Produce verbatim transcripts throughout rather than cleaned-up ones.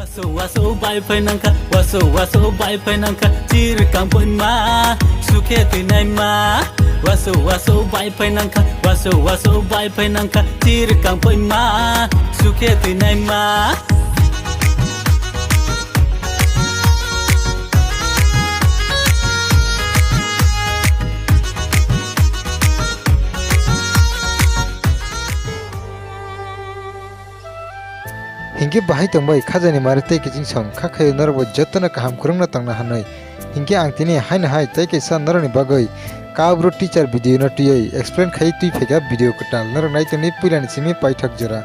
Waso waso bai phai nangkha, waso waso bai phai nangkha, chir kang poi ma, sukhe twi nai ma. Waso waso bai phai nangkha, waso waso bai phai nangkha, chir kang poi ma, sukhe twi nai ma. Hinkhe bahai tongbai khajani mari tei kiching song kha khaio norokbo jotono kaham kwrwngno tongna hanwi. Hinkhe ang tini haino hai tei kaisa norokni bagwi Kabro teacher video no twiwi explain khai twi phaikha video kwtal norok nai tongni puilani simi paithak jora.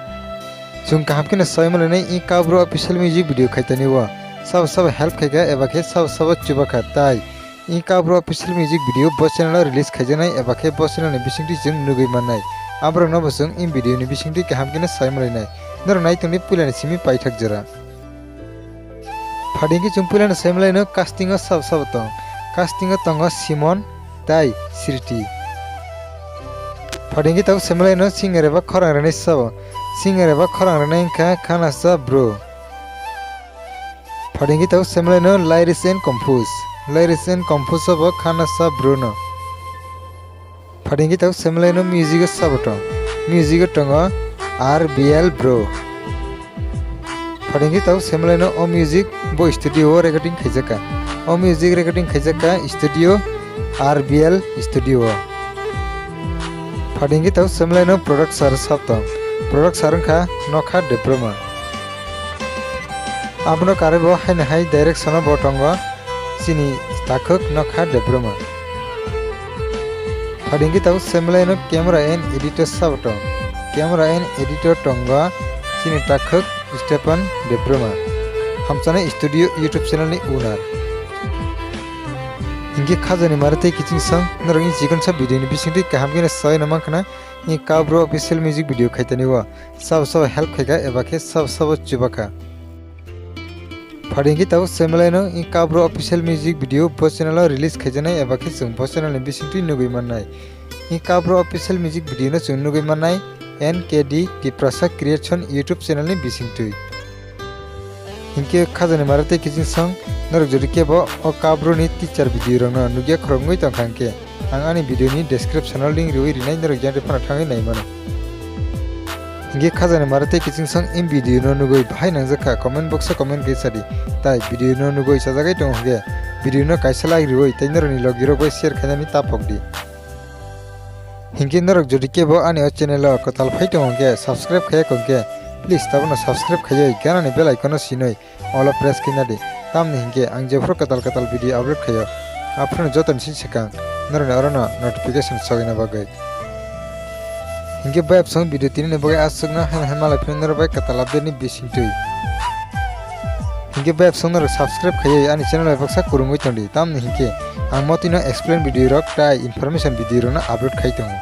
Chwng kaham kheno soi manlainai i Kabro official music video khaitani o sabo sabo help khaikha eba khe sabo sabo chubakha tai. I Kabro official music video bo channel o release khaijaknai eba khe bo channel ni bisingtwi chwng nugwi mannai. Aborokno bo chwng i video ni bisingtwi kaham kheno sai manlainai. Norok nai tongdi puilani simi paithak jora. Phadingkhe chwng puilano sai manlaino casting o sabo sabo tong. Casting o tongo Simon tai Sriti. Phadingkhe tabuk sai manlaino singer eba khorang rwnai sabo. Singer eba khorang rwnai wngkha Khanasa bro. Phadingkhe tabuk sai manlaino lyrics and compose. Lyrics and compose o bo Khanasa bro no. Phadingkhe tabuk sai manlaino music o sabo tong. Music o tongo R B L bro. Phadingkhe tabuk sai manlaino o music bo studio o recording khaijakha. O music recording khaijakha studio R B L studio o. Phadingkhe tabuk sai manlaino producer sabo tong. Producer wngkha Nokha Debbarma. Abono karwi bo haino hai direction o bo tongo chini takhuk Nokha Debbarma. Phadingkhe tabuk sai manlaino camera and editor sabo tong. Camera and editor tongo chini takhuk Stephen Debbarma. Hamchana Studio YouTube channel ni owner. Hinkhe khajani mari tei kiching song norok ni chikon sa video ni bisingtwi kaham kheno sai no mankha na. I Kabro official music video khaitani o sabo sabo help khaikha eba khe sabo sabo chubakha. Phadingkhe tabuk sai manlaino i Kabro official music video bo channel o release khaijaknai eba khe chwng bo channel ni bisingtwi nugwi mannai. I Kabro official music video no chwng nugwi mannai N K D Tiprasa Creation YouTube channel ni bisingtwi. Hinkhe khajani mari tei kiching song norok jodi kebo o Kabro ni teaser video rokno nugya khoroknwi tongkha hinkhe ang ani video ni description o link riwi rinai norok jang phano thangwi naimano. Hinkhe khajani mari tei kiching song in video no nugwi bahai nangjakha comment box o comment khe sadi. Tai video no nugwi sajagwi tongo hinkhe video no kaisa like riwi tei norokni logi rok bai share khainani ta phokdi. Hinkhe norok jodi kebo ani o channel o kwtal phai tongo hinkhe subscribe khaiya kho hinkhe please tabukno subscribe khaiwi ganani bell icon no sinwi all o press khaina di. Tamni hinkhe ang jephuru kwtal kwtal video upload khaio aphuru jotoni sini swkang norokni orono notification sogwina bagwi. Hinkhe bai absong video tinini bagwi aswkno haino hai malai phino norok bai kwtal update ni bisingtwi. Hinkhe bai absong norok subscribe khaiwi ani channel bai baksa kwrwngwi tongdi tamni hinkhe ang motino explain video rok tai information video rokno upload khai tongo.